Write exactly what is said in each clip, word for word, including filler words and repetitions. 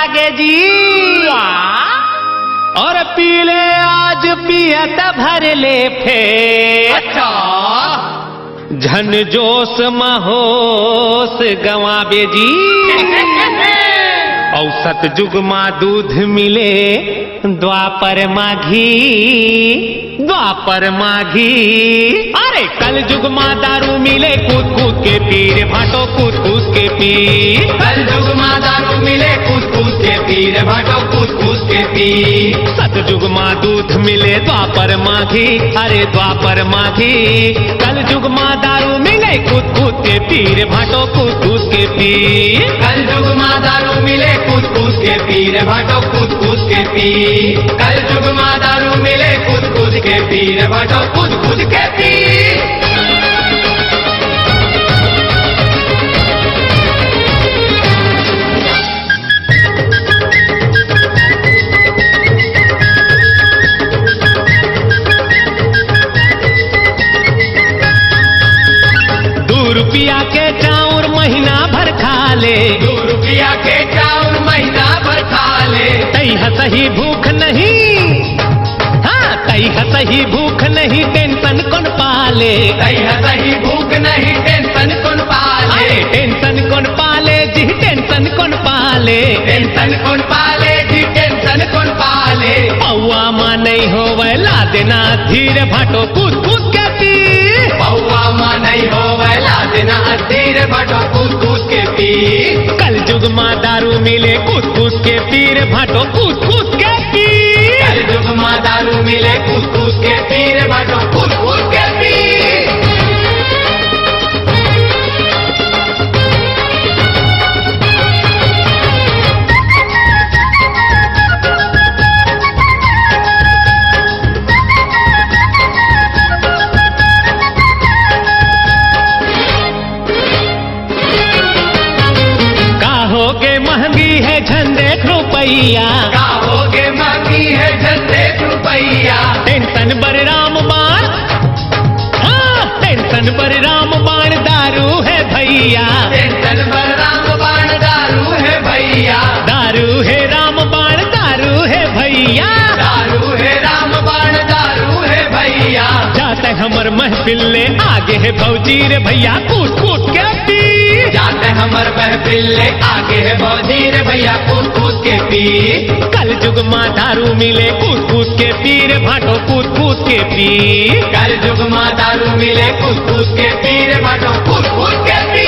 के जी। वाह। और पी ले आज पियत भर ले फेर। अच्छा। झन जोश म होश गंवाबे जी। अउ सतजुग मा दूध मिले द्वापर मा घी। द्वापर मा घी। अरे कलजुग मा दारू मिले कूद कूद के पी रे भाटो, कूद कूद के पी। कलजुग मा दारू मिले कूद कूद के पी रे भाटो, कूद कूद के पी। सतजुग मा दूध मिले द्वापर मा घी, अरे द्वापर मा घी। कलजुग मा दारू मिले कूद कूद के पी रे भाटो, कूद कूद के पी। कलजुग मा दारू मिले कूद कूद के पी रे भाटो, कूद कूद के पी। कलजुग मा दारू मिले कूद कूद के पी रे भाटो, कूद कूद के पी। दू रुपया के चाउर महीना भर खा ले। दू रुपया के चाउर महीना भर खा ले। तई हसही भूख नहीं, हाँ, तई हसही भूख नहीं, टेंशन कौन पाले? तई हसही भूख नहीं, टेंशन कौन पाले? अरे टेंशन कौन पाले जी, टेंशन कौन पाले? टेंशन कौन पाले जी, टेंशन कौन पाले? पौआ मा नहीं होवे ला देना धीर भाटो, कूद कूद के पी। पौआ मा नहीं होवे ला देना धीर भाटो, कूद कूद के पी। कलजुग मा दारू मिले कूद कूद के पी रे भाटो, कूद कूद के पी। कलजुग मा दारू मिले कूद कूद के पी रे भाटो, कूद कूद के पी। का होगे महंगी हे झन देख रुपइया। का होगे महंगी हे झन देख रुपइया। टेंशन बलराम बाण, हाँ, टेंशन बलराम बाण दारू हे भइया। टेंशन बलराम बाण दारू हे भइया। दारू हे राम बाण दारू हे भइया। दारू हे राम बाण दारू हे भइया। जाते हमर महफिल ले आगे हे भौजी रे भइया, कूद कूद के पी। जाते हमर महफिल ले आगे हे भौजी रे भइया, कूद कूद के पी। कलजुग मा दारू मिले कूद कूद के पी रे भाटो, कूद कूद के पी। कलजुग मा दारू मिले कूद कूद के पी रे भाटो, कूद कूद के पी।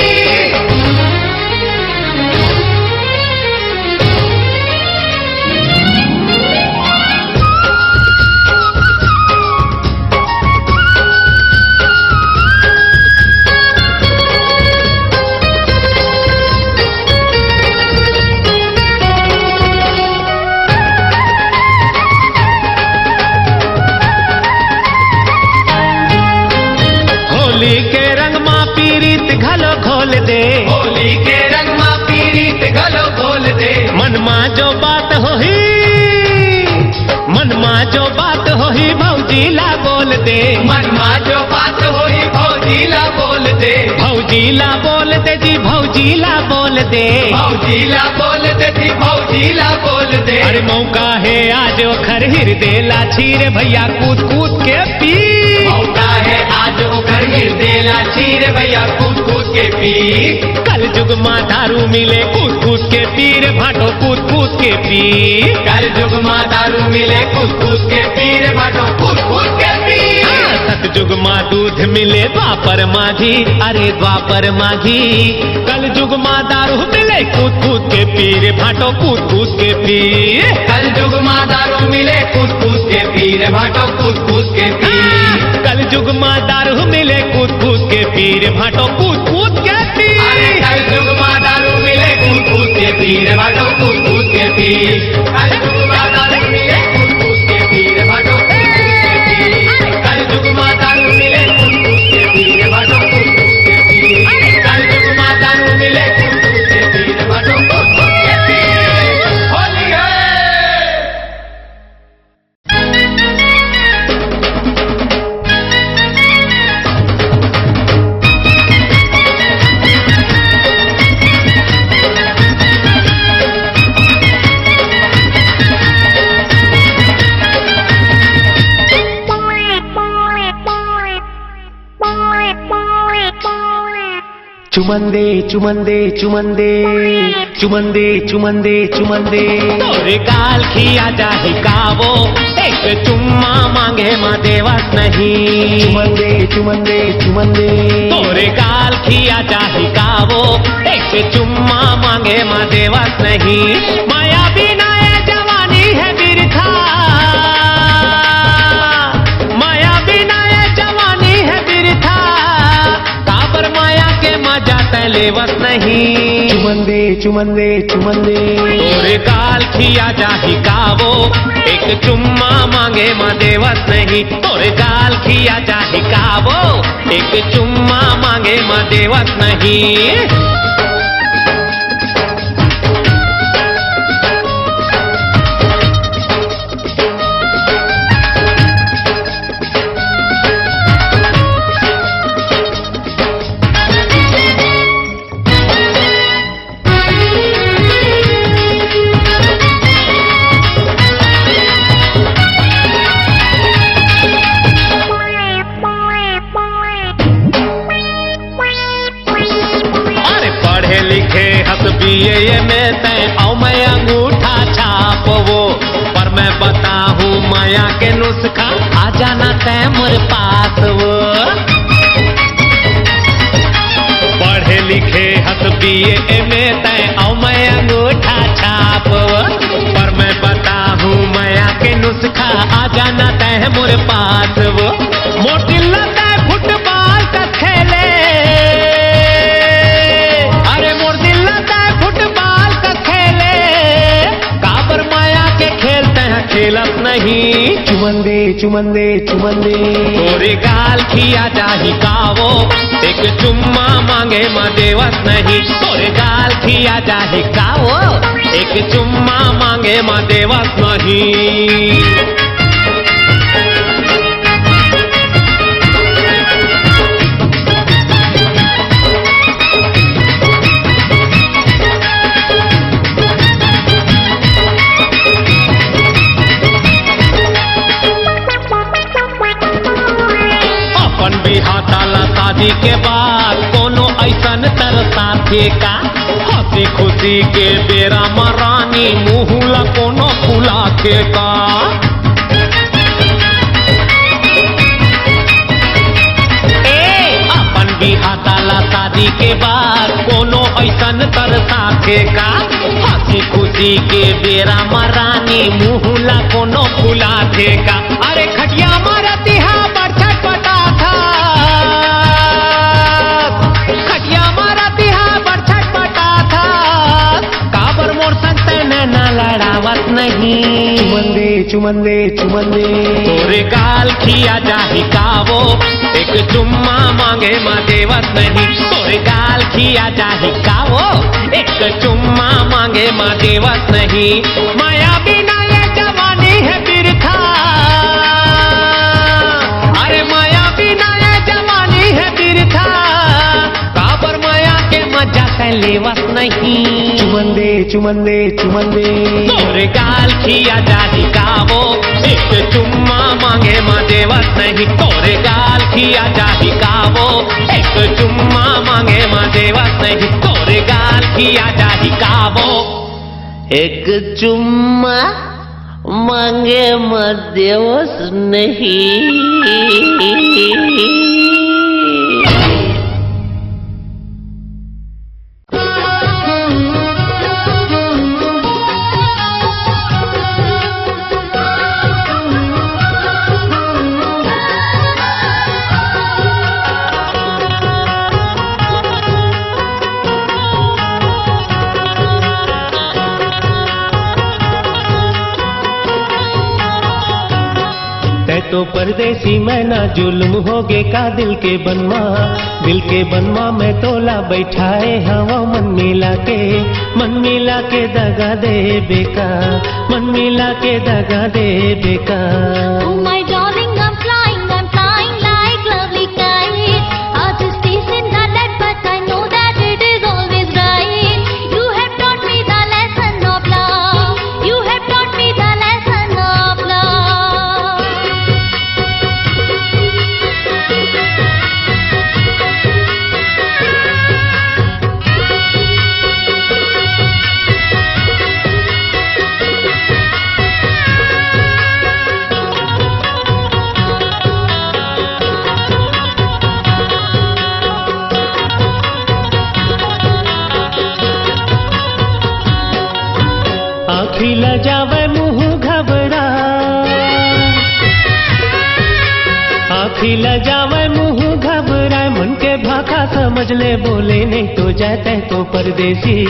होली के रंग मा पीरीत घलो घोल दे। होली के रंग मा पीरीत घलो घोल दे। मन मा जो बात होही, मन मा जो बात होही भौजी ला बोल दे। मन मा जो बात होही भौजी ला बोल दे। भौजी ला बोल दे जी, भौजी ला बोल दे। भौजी ला बोल दे जी, भौजी ला बोल दे। अरे मौका हे आज ओखर हिरदे ला छीर भइया, कूद कूद के पी। मौका हे आज ओखर हिरदे ला छीर भइया, कूद कूद के पी। कलजुग मा दारू मिले कूद कूद के पी रे भाटो, कूद कूद के पी। कलजुग मा दारू मिले कूद कूद के पी रे भाटो, कूद कूद के पी। हाँ, सतजुग मा दूध मिले द्वापर मा घी, अरे द्वापर मा घी। कलजुग मा दारू मिले कूद कूद के पी रे भाटो, कूद कूद के पी। कलजुग मा दारू मिले कूद कूद के पी रे भाटो, कूद कूद के पी। हाँ, कलजुग मा दारू मिले कूद कूद के पी रे भाटो, कूद कूद के पी। अरे कलजुग मा दारू मिले कूद कूद के पी रे भाटो, कूद कूद के पी। कलजुग मा दारू मिले कूद कूद के पी रे भाटो, कूद कूद के पी। कलजुग मा दारू मिले कूद कूद के पी रे भाटो, कूद कूद के पी। कलजुग मा दारू मिले कूद कूद के पी रे भाटो, कूद कूद के पी। होली है। चुमंदे, चुमंदे, चुमंदे, चुमंदे, चुमंदे, चुमंदे। तोरे गाल खिया जाही का वो, एक चुम्मा मांगे मा देवस नहीं। चुमंदे, चुमंदे, चुमंदे। तोरे गाल खिया जाही का वो, एक चुम्मा मांगे मा देवस नहीं। माया बिना ये जवानी है बिरथा, माया बिना ये जवानी है बिरथा। काबर माया के मजा तै लेवस नहीं। चुमंदे, चुमंदे, चुमंदे। तोरे गाल खिया जाही का वो, एक चुम्मा मांगे मा देवस नहीं। तोरे गाल खिया जाही का वो, एक चुम्मा मांगे मा देवस नहीं। अरे पढ़े लिखे हस बीए में तै, अउ मैं अंगूठा छाप वो, पर मैं बताहूँ माया के नुस्खा, आ जाना तै मोर पास वो। पढ़े लिखे हस बीए में तै, अउ मैं अंगूठा छाप वो, पर मैं बताहूँ माया के नुस्खा, आ जाना तै मोर पास वो। मोर दिल ला तै फुटबॉल का खेले, अरे मोर दिल ला तै फुटबॉल का खेले, काबर माया के खेल तै खेलत नहीं। चुमंदे, चुमंदे, चुमंदे। तोरे गाल खिया जाही का वो, एक चुम्मा मांगे मा देवस नहीं। तोरे गाल खिया जाही का वो, एक चुम्मा मांगे मा देवस नहीं। अपन बिहाता ला शादी के बाद कोनो ऐसन तरसाथे का? हंसी खुशी के बेरा म रानी मुंह ला कोनो फुलाथे का? ए, अपन बिहाता ला शादी के बाद कोनो ऐसन तरसाथे का? हंसी खुशी के बेरा म रानी मुंह ला कोनो फुलाथे का? अरे खटिया म रतिहा बड़ छटपटाथा, खटिया म रतिहा बड़ छटपटाथा, काबर मोर संग तै नैना लड़ावत नहीं। चुमंदे, चुमंदे, चुमंदे। तोरे गाल खिया जाही का वो, एक चुम्मा मांगे मा देवस नहीं। तोरे गाल खिया जाही का वो, एक चुम्मा मांगे मा देवस नहीं। माया बिना ये जवानी है बिरथा, अरे माया बिना ये जवानी है बिरथा, काबर माया के मजा तै लेवस नहीं। चुमंदे, चुमंदे, चुमंदे। तोरे गाल खिया जाही का वो, एक चुम्मा मांगे मा देवस नहीं। तोरे गाल खिया जाही का वो, एक चुम्मा मांगे मा देवस नहीं। तोरे गाल खिया जाही का वो, एक चुम्मा मांगे मा देवस नहीं। तै तो परदेसी मैना, जुल्म होगे का दिल के बनमा, दिल के बनमा मैं तोला बैठाए हवा मन मिला के, मन मिला के दगा देबे का, मन मिला के दगा देबे का। Oh my darling, I'm flying, I'm flying like lovely kite. Heart is chasing the light, but I know that it is always right. You have taught me the lesson of love. You have taught me the lesson of love. आँखी ल जावय मुँह घबरा, आँखी ल जावय मुँह घबराय, मन के भाखा समझ ले, बोले नहीं तो जाय तैं तो परदेसी।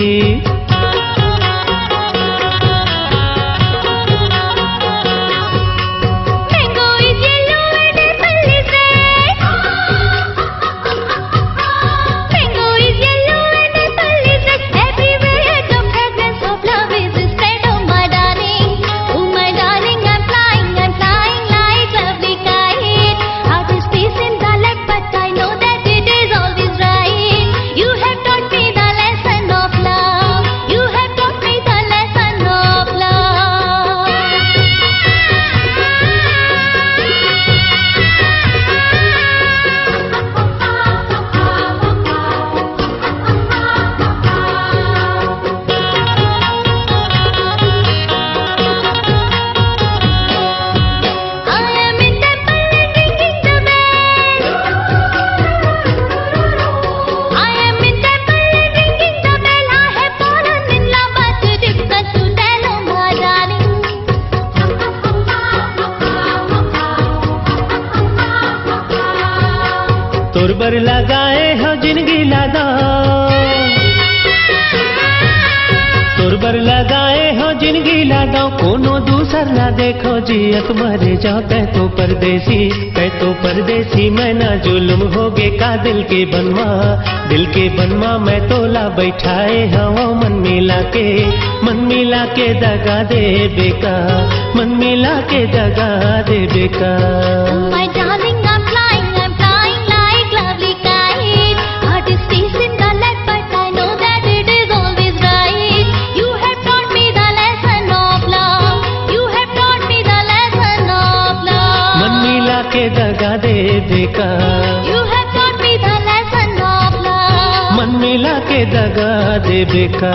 तोर बर लगाए हो जिंदगी ला दाव, तोर बर लगाए हो जिंदगी ला दाव, कोनो दूसर ला देखो जियत मरे जाव। तैं तो परदेसी, तैं तो परदेसी, मैं ना जुलुम होगे का दिल के बनमा, दिल के बनमा, मैं तोला बैठाए हवं मन मिला के, मन मिला के दगा देबे का, मन मिला के दगा देबे का। मन मिला के दगा देबे का, मन मिला के दगा देबे का।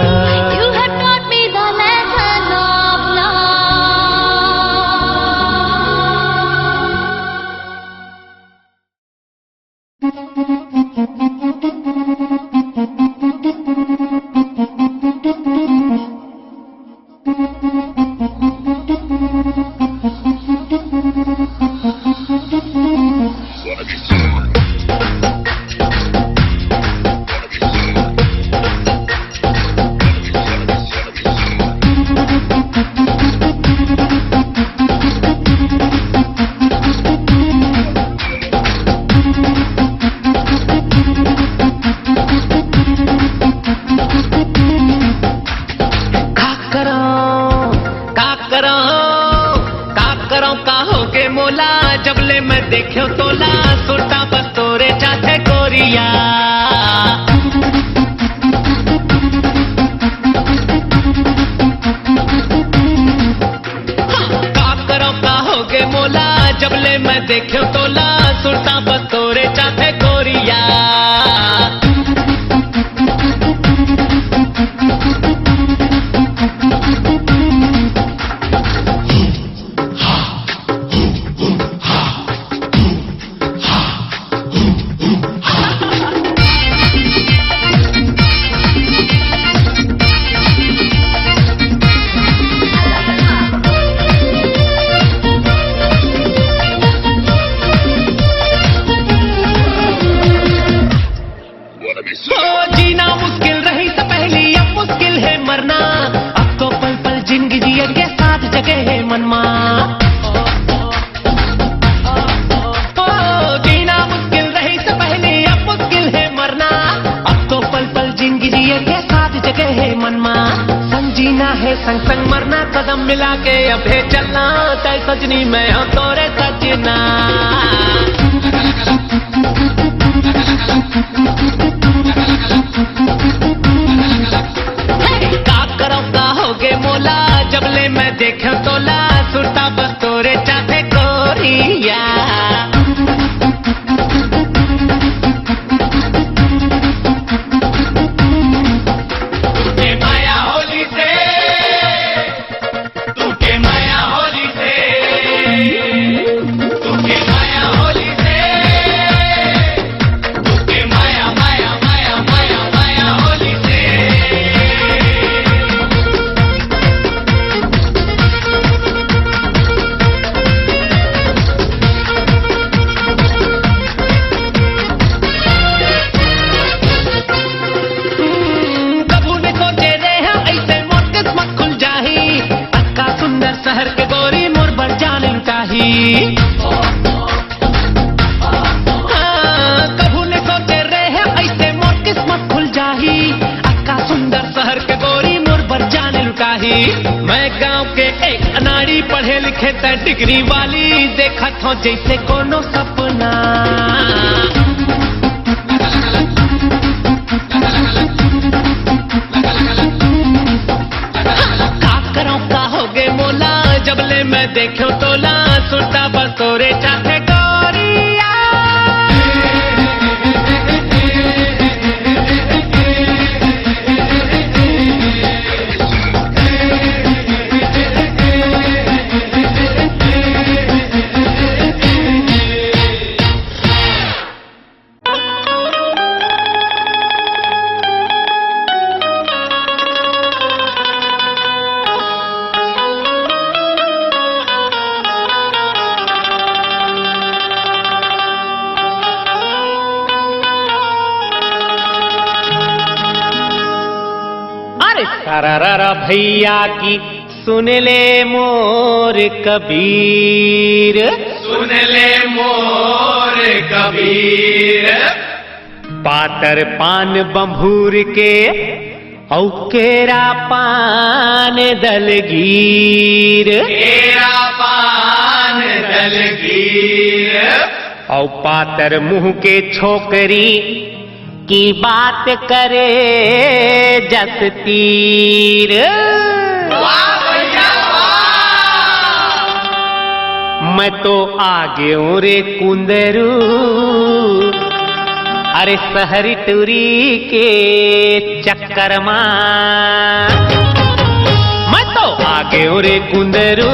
हाँ, कभू नइ सोचे रेहे अइसे मोर किस्मत खुल जाही। अतका सुंदर सहर के गोरी मोर बर जान लुटाही। मैं गांव के एक अनाड़ी, पढ़े लिखे तैं डिग्री वाली, देखत हौं जइसे कोनो सपना। का करौं का होगे मोला, जब ले मैं देखेंव तोला, सुरता बस तोरे चाहथे गोरिया। अरे सारा रा रा भैया की सुन ले मोर कबीर। सुन ले मोर कबीर। पातर पान बंभूर के अउ केरा पान दलगीर। केरा पान दलगीर। अउ पातर मुंह के छोकरी की बात करे जस तीर। वाह भैया, वाह। मैं तो आ गेंव रे कुंदरू, अरे सहरी टुरी के चक्कर मा। मैं तो आ गेंव रे कुंदरू,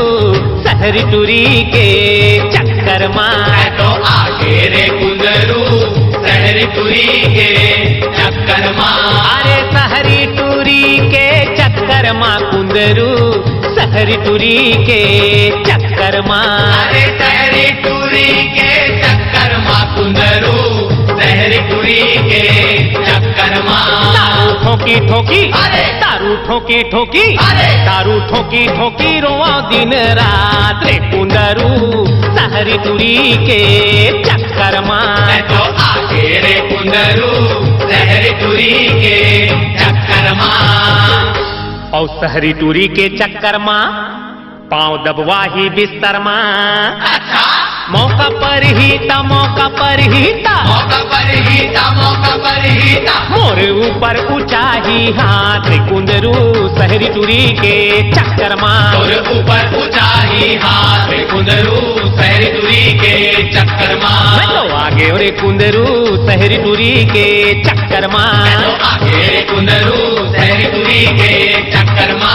सहरी टुरी के चक्कर मा। मैं तो आ गेंव रे कुंदरू, सहरी टुरी के चक्कर मा। अरे सहरी टुरी के चक्कर मा कुंदरू, सहरी टुरी के चक्कर मा। अरे सहरी टुरी के चक्कर मा कुंदरू, सहरी टुरी के चक्कर मा। दारू ठोंकी ठोंकी, अरे दारू ठोंकी ठोंकी, अरे दारू ठोंकी ठोंकी रोवंव दिन रात रे कुंदरू, सहरी टुरी के चक्कर मा। मैं तो आ गेंव रे कुंदरू, सहरी टुरी के चक्कर मा। अउ सहरी टुरी के चक्कर मा पांव दबवाही बिस्तर मा। अच्छा। मौका परही त, मौका परही त, मौका परही त, मौका परही त। मोर ऊपर उचाही हाथ कुंदरू, सहरी टुरी के चक्कर मा। मोर ऊपर उचाही हाथ कुंदरू, सहरी टुरी के चक्कर मा। मैं तो आ गेंव रे कुंदरू, सहरी टुरी के चक्कर मा। मैं तो आ गेंव रे कुंदरू, सहरी टुरी के चक्कर मा।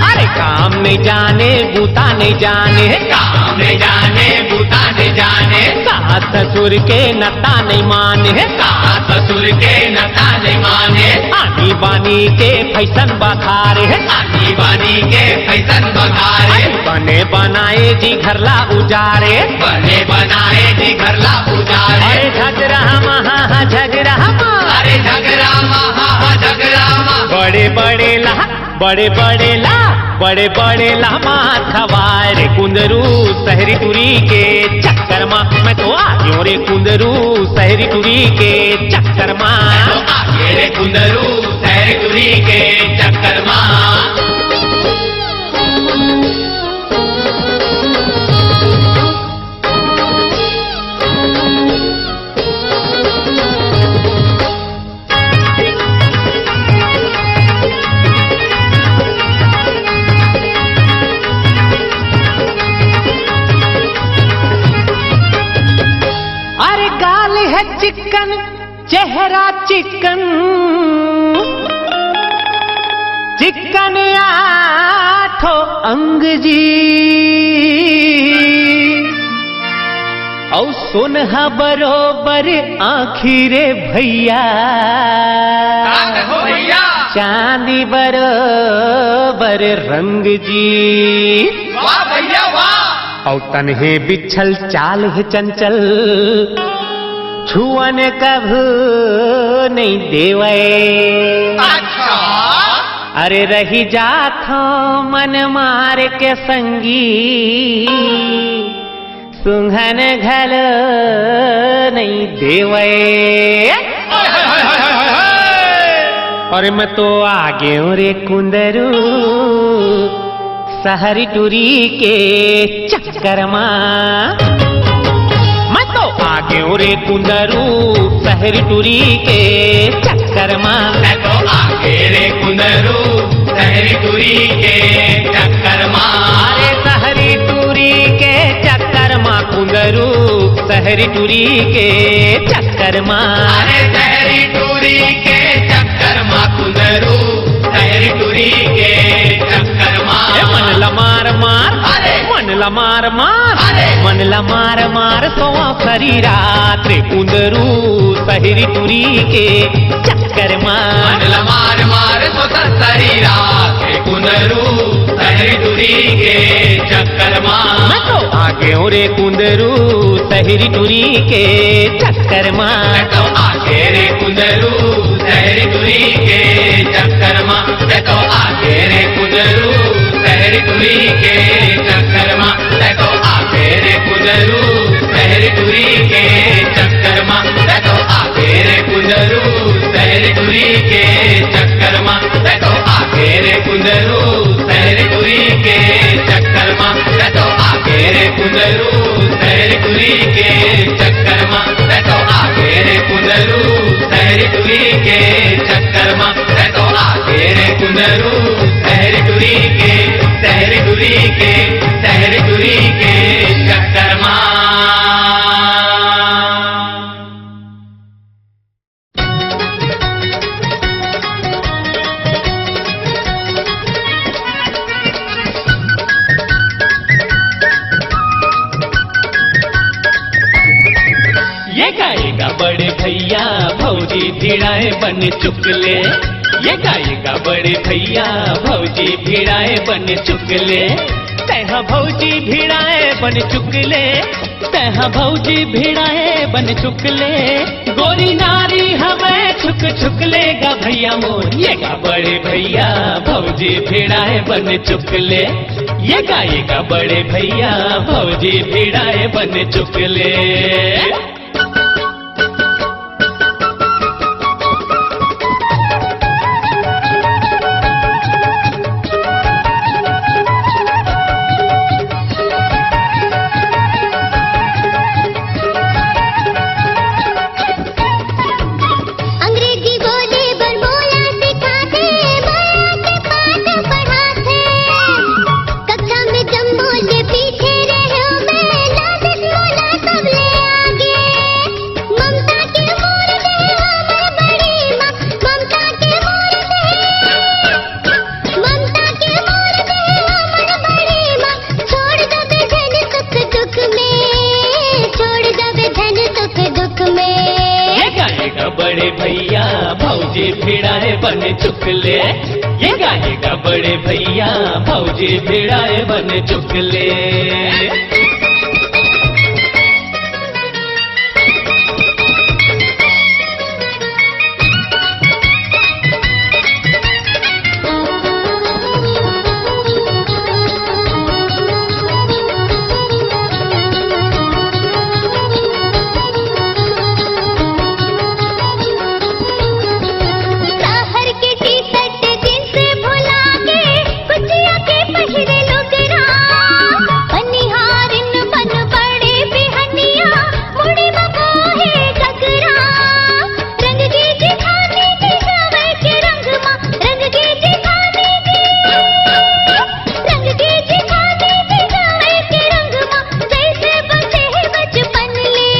अरे काम नइ जाने, बूता नइ जाने, काम नइ जाने, बूता नइ जाने। सास ससुर के नता नइ माने, सास ससुर के नता नइ माने। आनी बानी के फैशन बघारे, आनी बानी के फैशन बघारे। अरे बने बनाए जी घर ला उजारे, बने बनाए जी घर ला उजारे। अरे झगरा महा, झगरा महा, अरे झगरा महा, झगरा महा। बड़े बड़े ला, बड़े बड़े ला, बड़े बड़े ला मात खवाए रे कुंदरू, सहरी टुरी के चक्कर मा। मैं तो आ गेंव रे कुंदरू, सहरी टुरी के चक्कर मा। मैं तो आ गेंव रे कुंदरू, सहरी टुरी के चक्कर मा। अरे गाल हे चिक्कन, चेहरा चिक्कन, चिक्कन आठो अंग जी। अउ सोनहा बरोबर आँखी रे भैया, का कहो भैया? चांदी बरोबर रंग जी। वाह भैया वाह। अउ तन हे बिछल चाल हे चंचल, छुअन कभू नइ देवय। अच्छा। अरे रहि जाथंव मन मार के संगी, सुंघन घलो नइ देवय। अरे मैं तो आ गेंव रे कुंदरू, सहरी टुरी के चक्कर मा। मैं तो आ गेंव रे कुंदरू, सहरी टुरी के चक्कर मा। मैं तो आ गेंव रे कुंदरू, सहरी टुरी के चक्कर मा। अरे सहरी टुरी के चक्कर मा कुंदरू, सहरी टुरी के चक्कर मा। अरे सहरी टुरी के चक्कर मा कुंदरू, सहरी टुरी के चक्कर मा। ए मन ला मार मार, अरे मन ला मार मार, अरे मन ला मार मार सोवंव सरी रात रे कुंदरू, सहरी टुरी के चक्कर मा। मन ला मार मार सोवंव सरी रात रे कुंदरू, सहरी टुरी के चक्कर मा। मैं तो आ गेंव रे कुंदरू, सहरी टुरी के चक्कर मा। मैं तो आ गेंव रे कुंदरू, सहरी टुरी के चक्कर मा। मैं तो आ गेंव रे कुंदरू, सहरी टुरी के चक्कर मा। मैं तो आ गेंव रे कुंदरू, सहरी टुरी के चक्कर मा। मैं तो आ गेंव रे कुंदरू, सहरी टुरी के चक्कर मा। मैं तो आ गेंव रे कुंदरू, सहरी टुरी के चक्कर मा। मैं तो आ गेंव रे कुंदरू, सहरी टुरी के चक्कर मा। मैं तो आ गेंव रे कुंदरू, सहरी टुरी के चक्कर मा। मैं तो आ गेंव रे कुंदरू, सहरी टुरी के, सहरी टुरी के, सहरी टुरी के चक्कर मा। ये का, ये का बड़े भैया, भौजी भिड़ाए बन चुकले। ये का, ये का बड़े भैया, भौजी भिड़ाए बन चुकले। तैहा भौजी भिड़ाए बन चुकले, तैहा भौजी भिड़ाए बन चुकले। गोरी नारी हवे छुक छुकले गा भैया मोर, ये का बड़े भैया, भौजी भिड़ाए बन चुकले। ये का, ये का बड़े भैया, भौजी भिड़ाए बन चुकले। अंग्रेजी बोले बर मोला सिखाथे, माया के पाठ पढ़ाथे। कक्षा में जम्मो ले पीछे रहे मैं, लादत मोला सबले आगे। ममता के मोर दे हमर बड़ी माँ, ममता के मोर दे, ममता के मोर दे हमर बड़ी माँ। छोड़ दबे झन सुख दुख में, छोड़ दबे झन सुख दुख में। ये गाएगा बड़े भैया, भौजी भिड़ाए बन चुकले। ये गाएगा बड़े भैया, भौजी भिड़ाए बन चुकले। शहर के टी-शर्ट जींस भुला के, कुचिया के पहिरे लुगरा। बनिहारिन बन बड़े बिहनिया, मुड़ी म बोहे घगरा। रंग के जिखानी जिगावे के रंग मा, रंग के जिखानी जी, रंग के जिखानी जिगावे के रंग मा। जैसे बसे है बचपन ले,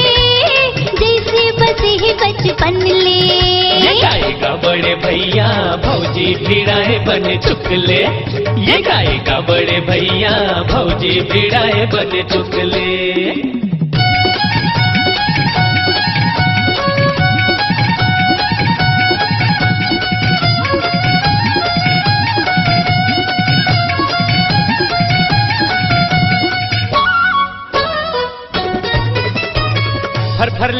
जैसे बसे है बचपन ले। ये गाएगा बड़े भैया, भौजी भिड़ाए बन चुकले। ये गाएगा बड़े भैया, भौजी भिड़ाए बन चुकले।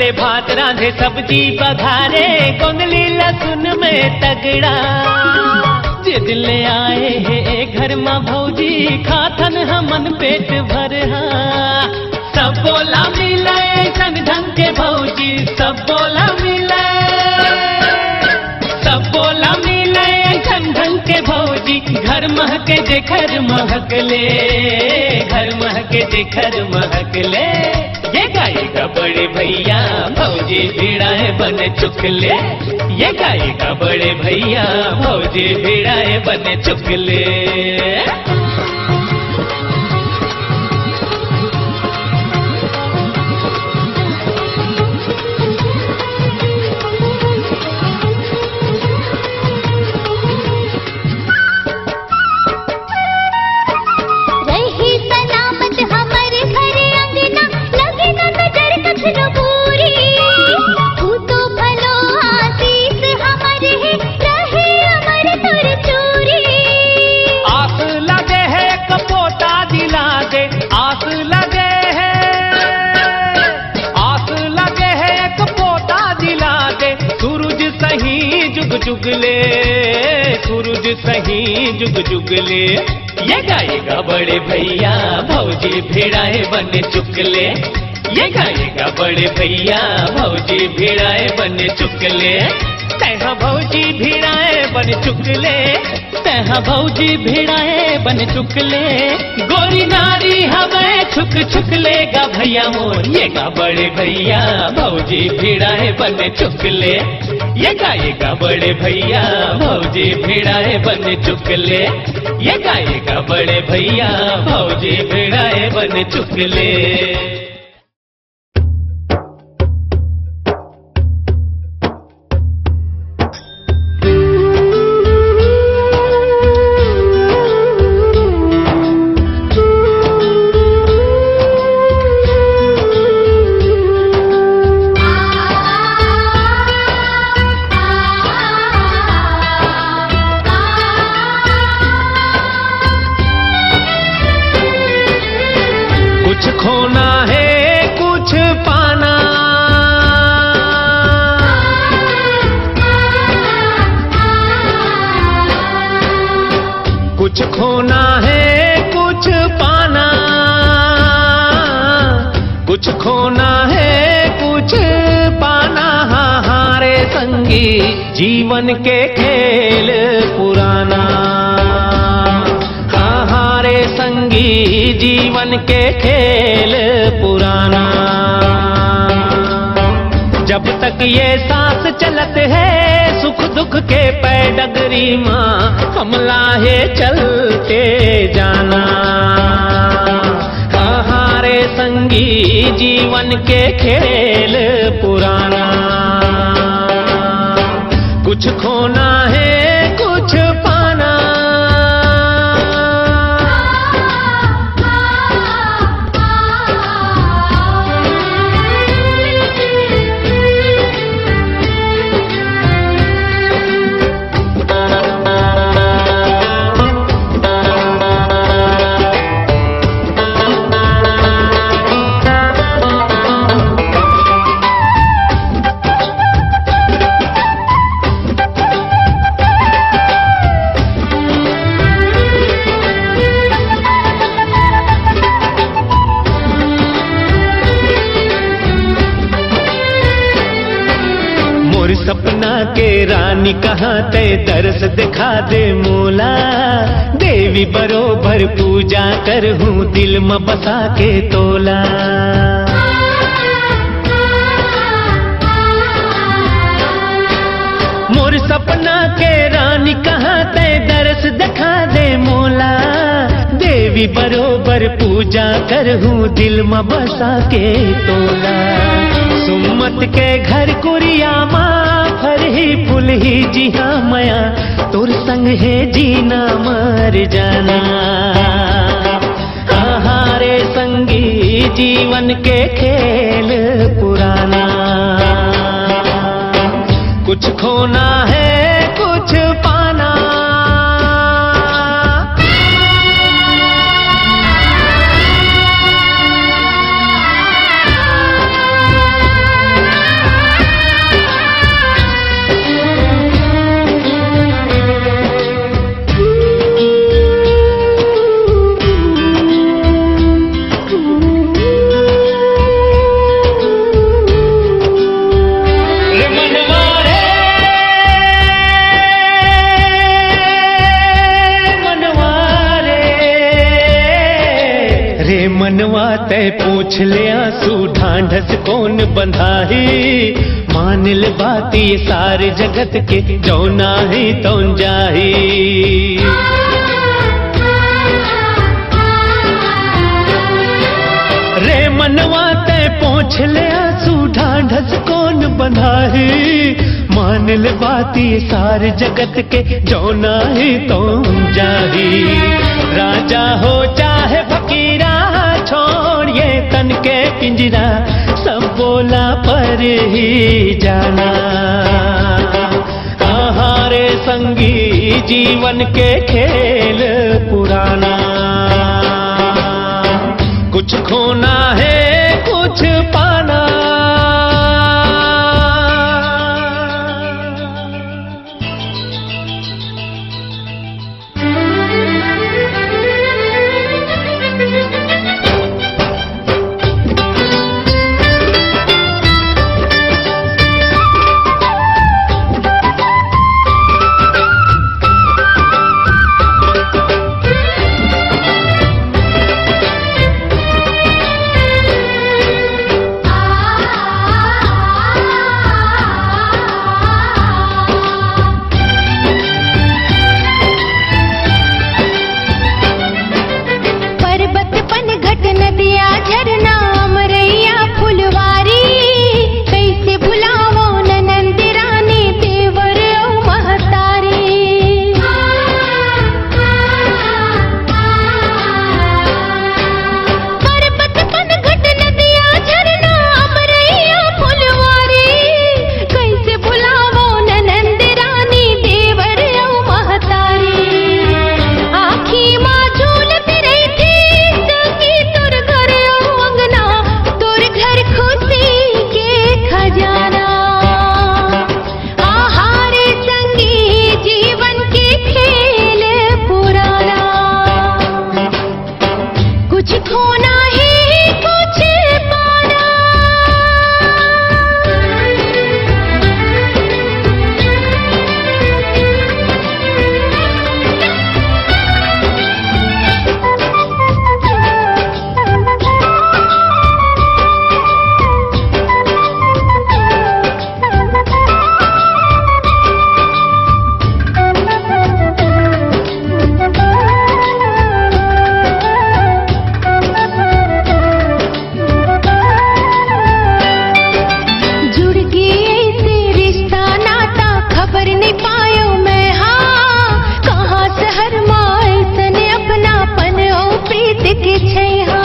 ले भात रांधे, सब्जी बघारे, गोंदली लसुन में तगड़ा। जे दिन ले आए हे ए घर म भौजी, खाथन हमन पेट भर हा। सब बोला मिले ऐसन ढंग के भौजी, सब बोला मिले, सब बोला मिले ऐसन ढंग के भौजी। घर महके जेकर महक ले, घर महके जेकर महक ले। ये गाएगा बड़े भैया, भौजी भिड़ाए बन चुकले। ये गाएगा बड़े भैया, भौजी भिड़ाए बन चुकले। रही सलामत हमर घर अंगना, लगे न नजर कखनो पूरी। तू तो भलो आशीष हमर हे, रहे अमर तोर चूरी। आस लगे हे एक पोता दिला दे, आस लगे हे, आस लगे हे एक पोता दिला दे। सूरज सही जुग जुग ले, सूरज सही जुग जुग ले। ये गाएगा बड़े भैया, भौजी भिड़ाए बन चुकले। ये गाएगा बड़े भैया, भौजी भिड़ाए बन चुकले। तैहा भौजी भिड़ाए बन चुकले, तैहा भौजी भिड़ाए बन चुकले। गोरी नारी हवे छुक छुक लेगा भैया मोर। ये गा बड़े भैया, भौजी भिड़ाए बन चुकले। ये गा, ये गा बड़े भैया, भौजी भिड़ाए बन चुकले। ये गा, ये गा बड़े भैया, भौजी भिड़ाए बन चुकले। कुछ खोना है, कुछ पाना। कुछ खोना है, कुछ पाना। कुछ खोना है, कुछ पाना। हाँ, हाँ रे संगी, जीवन के खेल पुराना। हाँ, हाँ रे संगी, जीवन के खेल पुराना। जब तक ये सांस चलत है, सुख दुख के पै डगरी मा, हमला हे चलते जाना। हाँ, हाँ रे संगी, जीवन के खेल पुराना। कुछ खोना है, कुछ पाना। मोर सपना के रानी कहाँ तै दरस दिखा दे मोला। देवी बरोबर पूजा करहूँ दिल म बसा के तोला। मोर सपना के रानी कहाँ तै दरस दिखा दे मोला। देवी बरोबर पूजा करहूँ दिल म बसा के तोला। सुम्मत के घर कुरिया मा फरही फुलही जिहाँ मया, तोर संग हे जीना मर जाना। हाँ, हाँ रे संगी, जीवन के खेल पुराना। कुछ खोना है, कुछ पाना। ए मनवा तै पूछ ले आंसू ढांढस कौन बंधाही, मान ले बात ये सारे जगत के जौना ही तौन जाही। रे मनवा तै पूछ ले आंसू ढांढस कौन बंधाही, मान ले बात ये सारे जगत के जौना ही तौन जाही। राजा हो चाहे फकीरा, छोड़ ये तन के पिंजरा, सब बोला पर ही जाना। आहारे संगी जीवन के खेल पुराना, कुछ खोना है कुछ पाना। पर्वत पनघट नदिया झरना अमरैया फुलवारी, कैसे भुलावो ननंद रानी देवर अउ महतारी। पर्वत पनघट नदिया झरना अमरैया फुलवारी, कैसे भुलावो ननंद रानी देवर अउ महतारी। आँखी मा झूलत रहिथे सखी तोर घर अउ अंगना, तोर घर खुशी के खजाना। आहारे संगी जीवन के खेल पुराना, कुछ खोना है कुछ पाना। जुड़ गे अइसे रिश्ता नाता, खबर नइ पायो मैं हा, कहाँ शहर मा अइसने अपनापन अउ प्रीत के छैहा।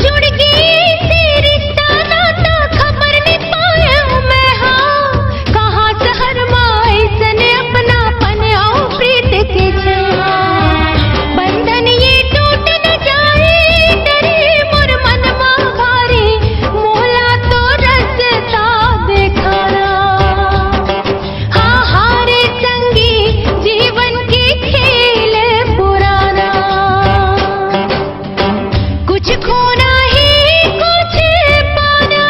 जुड़ गे अइसे रिश्ता नाता, खबर नइ पायो मैं हा, कहाँ शहर मा अइसन अपनापन अउ प्रीत के छेहा। बंधन ये टूट न जाए, डरे मोर मन मा भारी, मोला तो रस्ता देखाना। हाँ, हाँ रे संगी, जीवन के खेल पुराना। कुछ खोना है कुछ पाना,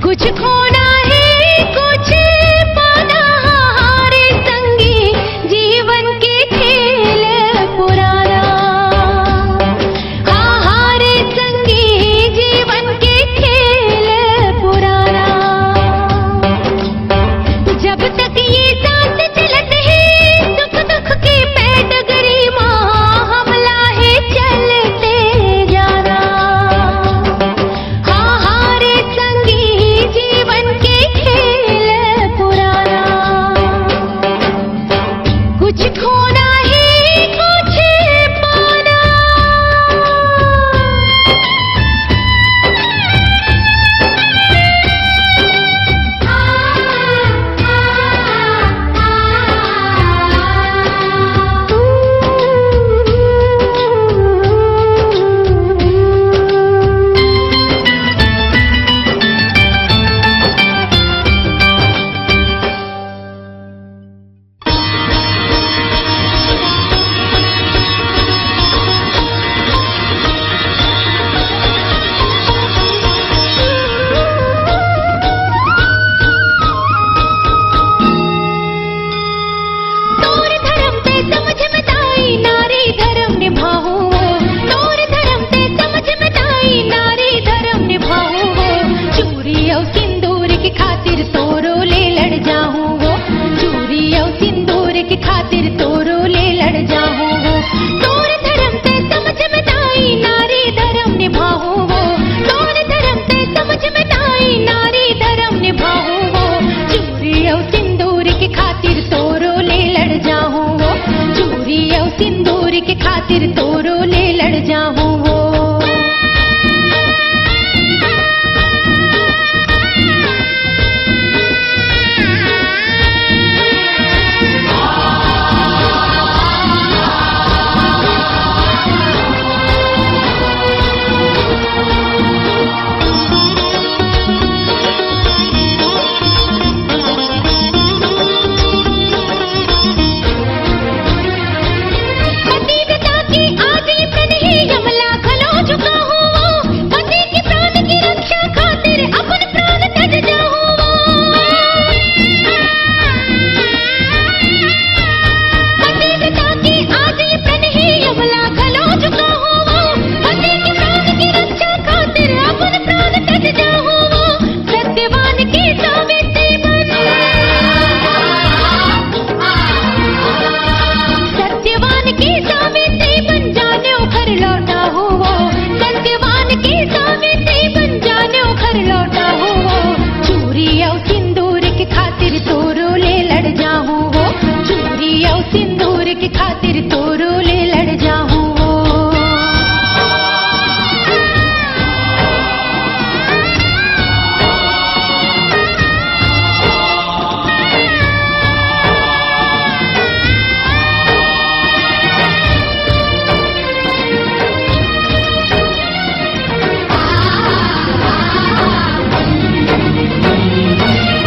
कुछ खोना है कुछ पाना। हाँ रे संगी, जीवन के खेल पुराना। हाँ, हाँ रे संगी, जीवन के खेल पुराना। जब तक ये सांस चलत हे, सुख दुख के पै डगरी मा हमला हे चलते जाना। हाँ, हाँ रे संगी, जीवन के खेल पुराना। कुछ खोना है कुछ पाना। खातिर तोरो ले लड़ जाहूं वो। तोर धर्म ते समझ में नाई, नारी धर्म निभाहूं वो। तोर धर्म ते समझ में नाई, नारी धर्म निभाहूं वो। चूरी अउ सिंदूर के खातिर तोरो ले लड़ जाहूं वो। चूरी अउ सिंदूर के खातिर तोरो ले लड़ जाहूं वो। पतिव्रता के आज ये प्रण हे यमला घलो झुकाहूं वो। पति के प्राण की रक्षा खातिर अपन प्राण तज जाहूं वो। पतिव्रता के आज ये प्रण हे यमला घलो झुकाहूं वो। पति के प्राण की रक्षा खातिर अपन प्राण तज जाहूं वो। सत्यवान के सावित्री बन, सत्यवान के सावित्री बन जान्यो घर लौटाहूं वो। सत्यवान के सावित्री बन जान्यो घर लौटाहूं वो। चूरी अउ सिंदूर के खातिर तोरो ले लड़ जाहूं वो। चूरी अउ सिंदूर के खातिर तोरो ले लड़ जाहूं वो।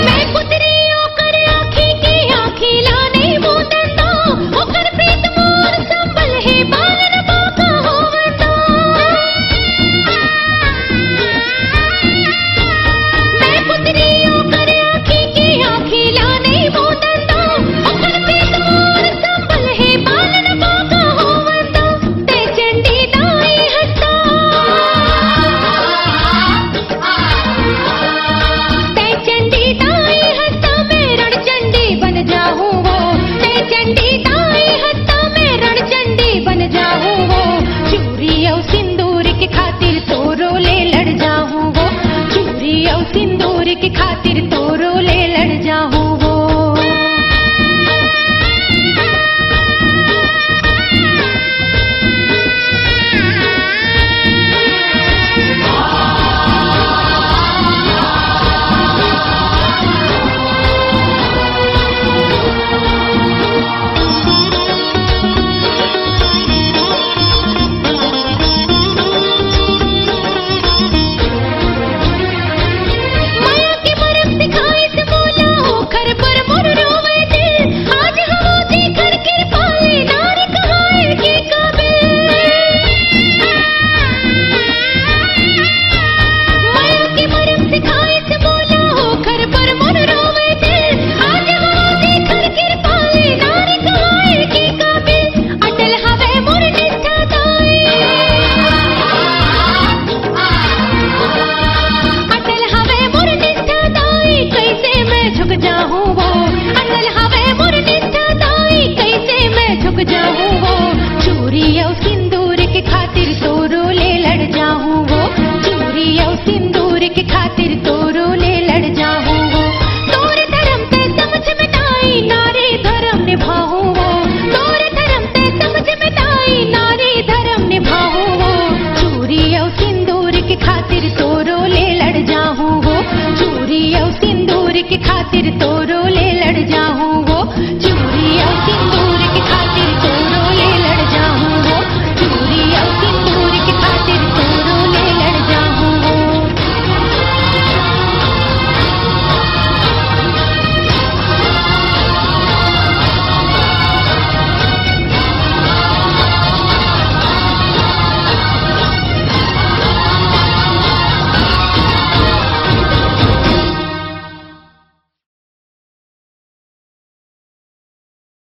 मैं पुतरी ओकर आँखी के आँखी ला नइ मूंदन दंव, ओकर प्रीत मोर संबल हे बाल न बांका होवन दंव। मैं पुतरी ओकर आँखी के आँखी ला नइ मूंदन दंव, ओकर प्रीत मोर संबल हे बाल न बांका होवन दंव। तैं चंडी दाई हस त, तैं चंडी दाई हस त मैं रणचंडी बन जाहूं वो। तैं चंडी दाई हस त मैं रणचंडी बन जाहूं वो। चूरी अउ सिंदूर के खातिर तोरो ले लड़ जाहूं वो। चूरी अउ सिंदूर के खातिर तोरो ले लड़ जाहूं वो। मया के मरम सिखाइस मोला ओखर बर मोर रोवय दिल। आज हवो जेखर किरपा ले नारी कहाय के काबिल। मया के मरम सिखाइस मोला ओखर बर मोर रोवय दिल। आज हवो जेखर किरपा ले नारी कहाय के काबिल। अटल हवय मोर निष्ठा दाई। अटल हवय मोर निष्ठा दाई, कइसे मैं झुक जाहूं वो। अटल हवय मोर निष्ठा दाई, कइसे मैं झुक जाहूं वो। चूरी अउ सिंदूर के खातिर तोरो ले लड़ जाहूं वो। चूरी अउ सिंदूर के खातिर तोरो ले लड़ जाहूं वो। तोर धरम ते समझ में नाई, नारी धरम निभाहूं वो। तोर धरम ते समझ में नाई, नारी धरम निभाहूं वो। चूरी अउ सिंदूर के खातिर तोरो ले लड़ जाहूं वो। चूरी अउ सिंदूर के खातिर तोरो